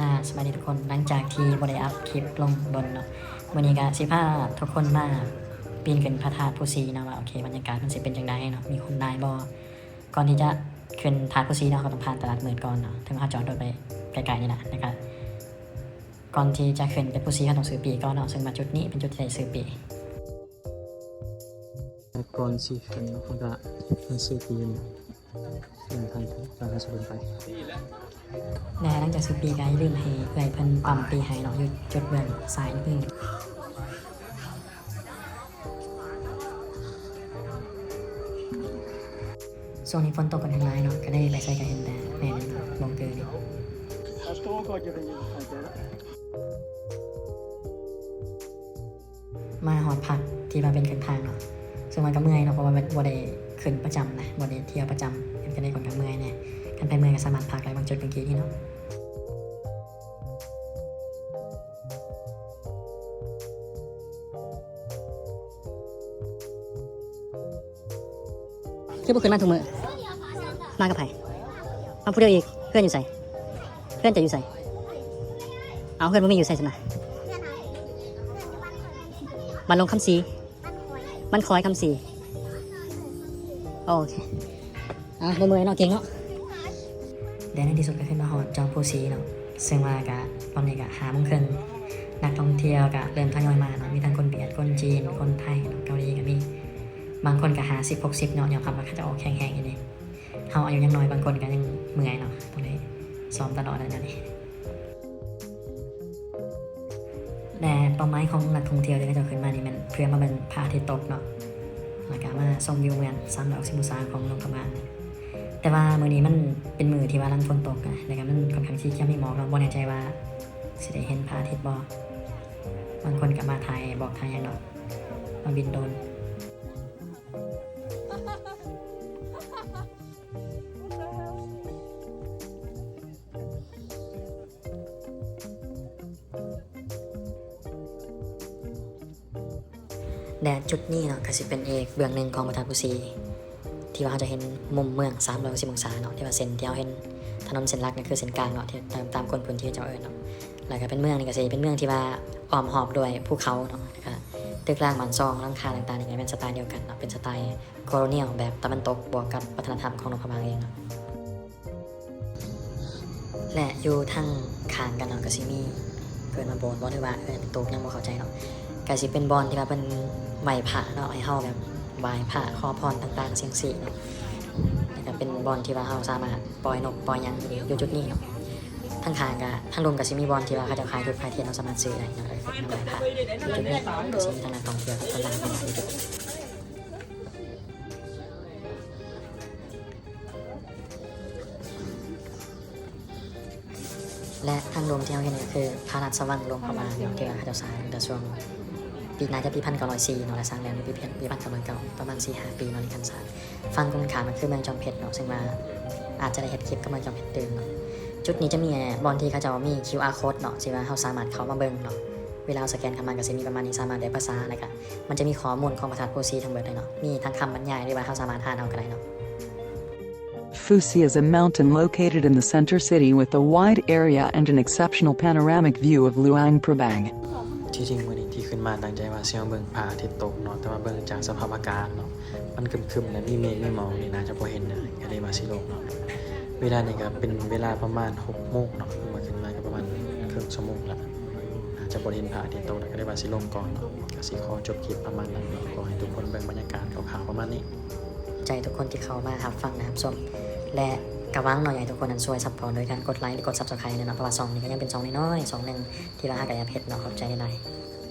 ອ່າ ສະບາຍດີທຸກຄົນ, ຫຼັງຈາກທີ່ບໍ່ໄດ້ອັບຄລິບລົງດົນເນາະ, ມື້ນີ້ກະຊິພາທຸກຄົນມາປີນຂຶ້ນພະທາດພູຊີເນາະ ວ່າ ໂອເຄ ບັນຍາກາດມັນຊິເປັນຈັ່ງໃດເນາະ, ມີຄົນຫຼາຍບໍ່? ກ່ອນທີ່ຈະຂຶ້ນທາດພູຊີເນາະ, ເຮົາກໍຕ້ອງຜ່ານຕະຫຼາດມືດກ່ອນເນາະ, ເຖິງເຮົາຈອດລົດໄປໃກ້ໆນີ້ນະ, ແລ້ວກະກ່ອນທີ່ຈະຂຶ້ນໄປພູຊີ ເຮົາຕ້ອງຊື້ປີ້ກ່ອນເນາະ, ເຊິ່ງວ່າຈຸດນີ້ເປັນຈຸດທີ່ໄດ້ຊື້ປີ້. ແລະ ກ່ອນຊິຂຶ້ນເນາະ ເຮົາກະຕ້ອງຊື້ປີ້ ເດີນທາງໄປ ແລະ ຫຼັງຈາກຊື້ປີ້ກະຢ່າລືມໃຫ້ເອື້ອຍເພິ່ນປ້ຳປີ້ໃຫ້ເນາະ ຢູ່ຈຸດເບື້ອງຊ້າຍມື. ຊ່ວງນີ້ຝົນຕົກຂ້ອນຂ້າງຫຼາຍເນາະ, ກະເລີຍໄປໃສກະເຫັນແຕ່ແມ່ນບົງເກີນີ້. ມາຮອດພັກທີ່ວ່າເປັນເຄິ່ງທາງເນາະ, ເຊິ່ງວ່າກະເມື່ອຍເນາະ ເພາະວ່າບໍ່ໄດ້ຂຶ້ນປະຈຳນະ, ບໍ່ໄດ້ທ່ຽວປະຈຳ, ເຮັດໃຫ້ຂ້ອນຂ້າງເມື່ອຍແດ່. ຄັນໃຜເມື່ອຍກະສາມາດພັກໄດ້ບາງຈຸດເມື່ອກີ້ນີ້ເນາະ. ຄືບໍ່ຂຶ້ນມາທຸກມື້? ມາກັບໃຜ? ມາຜູ້ດຽວອີກ? ເຮືອນຢູ່ໃສ? ເຮືອນເຈົ້າຢູ່ໃສ? ເອົາ ເຮືອນບໍ່ມີຢູ່ໃສຊັ້ນນະ? ບ້ານດົງຄຳສີ. ບ້ານຄອຍຄຳສີ. ໂອເຄ. ອ່າ ບໍ່ເມື່ອຍເນາະ ເກັ່ງເນາະ. ແລະ ໃນທີ່ສຸດກໍຂຶ້ນມາຮອດຈອມພູສີເນາະ, ເຊິ່ງວ່າກະຕອນນີ້ກະຫ້າໂມງເຄິ່ງ, ນັກທ່ອງທ່ຽວກະເລີ່ມທະຍອຍມາເນາະ, ມີທັງຄົນຫວຽດ, ຄົນຈີນ, ຄົນໄທເນາະ, ເກົາຫຼີກະມີ. ບາງຄົນກະຫ້າສິບ ຫົກສິບເນາະ, ຍອມຮັບວ່າເຂົາເຈົ້າອອກແຂງແຮງອີ່ຫຼີ. ເຮົາອາຍຸຍັງນ້ອຍ ບາງຄົນກະຍັງເມື່ອຍເນາະ, ຕ້ອງໄດ້ຊ້ອມຕະຫຼອດແນວນີ້. ແລະ ເປົ້າໝາຍຂອງນັກທ່ອງທ່ຽວທີ່ເຂົາເຈົ້າຂຶ້ນມານີ້ແມ່ນເພື່ອມາເບິ່ງພະອາທິດຕົກເນາະ, ແລ້ວກະມາຊົມວິວເມືອງສາມຮ້ອຍຫົກສິບອົງສາຂອງຫຼວງພະບາງ. ແຕ່ວ່າມື້ນີ້ມັນເປັນມື້ທີ່ວ່າຫຼັງຝົນຕົກນະ, ແລ້ວກະມັນຂ້ອນຂ້າງສີຂຽວມີໝອກເນາະ, ບໍ່ແນ່ໃຈວ່າຊິໄດ້ເຫັນພະອາທິດບໍ່. ບາງຄົນກະມາຖ່າຍບອກຖ່າຍຫຍັງເນາະ, ມາບິນໂດຣນ. ແລະ ຈຸດນີ້ເນາະ ກະຊິເປັນອີກເບື້ອງໜຶ່ງຂອງພະທາດພູສີ ທີ່ວ່າເຮົາຈະເຫັນມຸມເມືອງສາມຮ້ອຍຫົກສິບອົງສາເນາະ, ທີ່ວ່າເສັ້ນທີ່ເຮົາເຫັນຖະໜົນເສັ້ນຫຼັກນັ້ນຄືເສັ້ນກາງເນາະ ທີ່ຕາມ ຕາມຄົນພື້ນທີ່ເຂົາເຈົ້າເອີ້ນເນາະ. ແລ້ວກະເປັນເມືອງນີ້ກະຊິເປັນເມືອງທີ່ວ່າອ້ອມຮອບດ້ວຍພູເຂົາເນາະ, ແລ້ວກະຕຶກລາງບ້ານຊ່ອງ ຫຼັງຄາຕ່າງໆນີ້ກະແມ່ນສະໄຕລ໌ດຽວກັນເນາະ, ເປັນສະໄຕລ໌ໂຄໂລນຽວແບບຕາເວັນຕົກ ບວກກັບວັດທະນະທຳຂອງຫຼວງພະບາງເອງເນາະ. ແລະ ຢູ່ທາງຂ້າງກັນເນາະ ກະຊິມີ ເອີ້ນວ່າໂບດບໍ່ ຫຼືວ່າເອີ້ນເປັນຕູບ ຍັງບໍ່ເຂົ້າໃຈເນາະ, ກະຊິເປັນບ່ອນທີ່ວ່າເພິ່ນໄຫວ້ພະເນາະ, ໃຫ້ເຮົາແບບໄຫວ້ພະຂໍພອນຕ່າງໆ ສິ່ງຊີ້ເນາະ, ແລ້ວກະເປັນບ່ອນທີ່ວ່າເຮົາສາມາດປ່ອຍນົກປ່ອຍຫຍັງຢູ່ຈຸດນີ້ເນາະ. ທາງຂ້າງກະ ທາງລຸ່ມກະຊິມີບ່ອນທີ່ວ່າເຂົາເຈົ້າຂາຍທູບຂາຍທຽນ ເຮົາສາມາດຊື້ໄດ້ເນາະ, ແລ້ວກະຂຶ້ນມາໄຫວ້ພະຢູ່ຈຸດນີ້. ກະຊິມີທັງນັກທ່ອງທ່ຽວ ຄົນລາວ ຄົນຫວຽດຢູ່ຈຸດນີ້. ແລະ ທາງລຸ່ມທີ່ເຮົາເຫັນນີ້ກະຄືພະລາຊະວັງຫຼວງພະບາງເນາະ, ທີ່ວ່າເຂົາເຈົ້າສ້າງຕັ້ງແຕ່ຊ່ວງປີ ໜ້າຈະປີພັນເກົ້າຮ້ອຍສີ່ເນາະ ແລະ ສ້າງແລ້ວໃນປີ ປີພັນເກົ້າຮ້ອຍເກົ້າ ປະມານສີ່ຫ້າປີເນາະ ໃນການສ້າງ. ຝັ່ງກົງຂ້າມກະຄືເມືອງຈອມເພັດເນາະ, ເຊິ່ງວ່າອາດຈະໄດ້ເຮັດຄລິບກັບເມືອງຈອມເພັດຕື່ມເນາະ. ຈຸດນີ້ຈະມີບ່ອນທີ່ເຂົາເຈົ້າມີຄິວອາໂຄດເນາະ, ທີ່ວ່າເຮົາສາມາດເຂົ້າມາເບິ່ງເນາະ, ເວລາເຮົາສະແກນເຂົ້າມາກະຊິມີປະມານນີ້, ສາມາດແປພາສາ ແລ້ວກະ ມັນຈະມີຂໍ້ມູນຂອງພະທາດພູສີທັງເບິດເລີຍເນາະ, ມີທັງຄຳບັນຍາຍ ຫຼືວ່າເຮົາສາມາດອ່ານເອົາກະໄດ້ເນາະ. Fusi is a mountain located in the center city with a wide area and an exceptional panoramic view of Luang Prabang. ທີ່ຈິງມື້ນີ້ທີ່ຂຶ້ນມາຕັ້ງໃຈວ່າຊິມາເບິ່ງພະອາທິດຕົກເນາະ, ແຕ່ວ່າເບິ່ງຈາກສະພາບອາກາດເນາະ ມັນຄຶມໆ ແລະ ມີເມກມີໝອກນີ້ ໜ້າຈະບໍ່ເຫັນເດີ, ກະເລີຍວ່າຊິຫຼົງເນາະ. ເວລານີ້ກະເປັນເວລາປະມານຫົກໂມງເນາະ, ຄືມາຂຶ້ນມາກະປະມານເຄິ່ງຊົ່ວໂມງລະ. ອາດຈະບໍ່ໄດ້ເຫັນພະອາທິດຕົກ ກະເລີຍວ່າຊິລົງກ່ອນເນາະ. ກະຊິຂໍຈົບຄລິບປະມານນັ້ນເນາະ, ຂໍໃຫ້ທຸກຄົນເບິ່ງບັນຍາກາດຄ່າວໆປະມານນີ້. ຂອບໃຈທຸກຄົນທີ່ເຂົ້າມາຮັບຟັງ ແລະ ຮັບຊົມ ແລະ ກະຫວັງເນາະ ຢາກໃຫ້ທຸກຄົນນັ້ນຊ່ວຍຊັບພອດໂດຍການກົດໄລ ຫຼື ກົດ Subscribe ແດ່ເນາະ, ເພາະວ່າຊ່ອງນີ້ກະຍັງເປັນຊ່ອງນ້ອຍໆ ຊ່ອງໜຶ່ງທີ່ວ່າເຮົາກະແອບເຮັດເນາະ. ຂອບໃຈຫຼາຍໆ.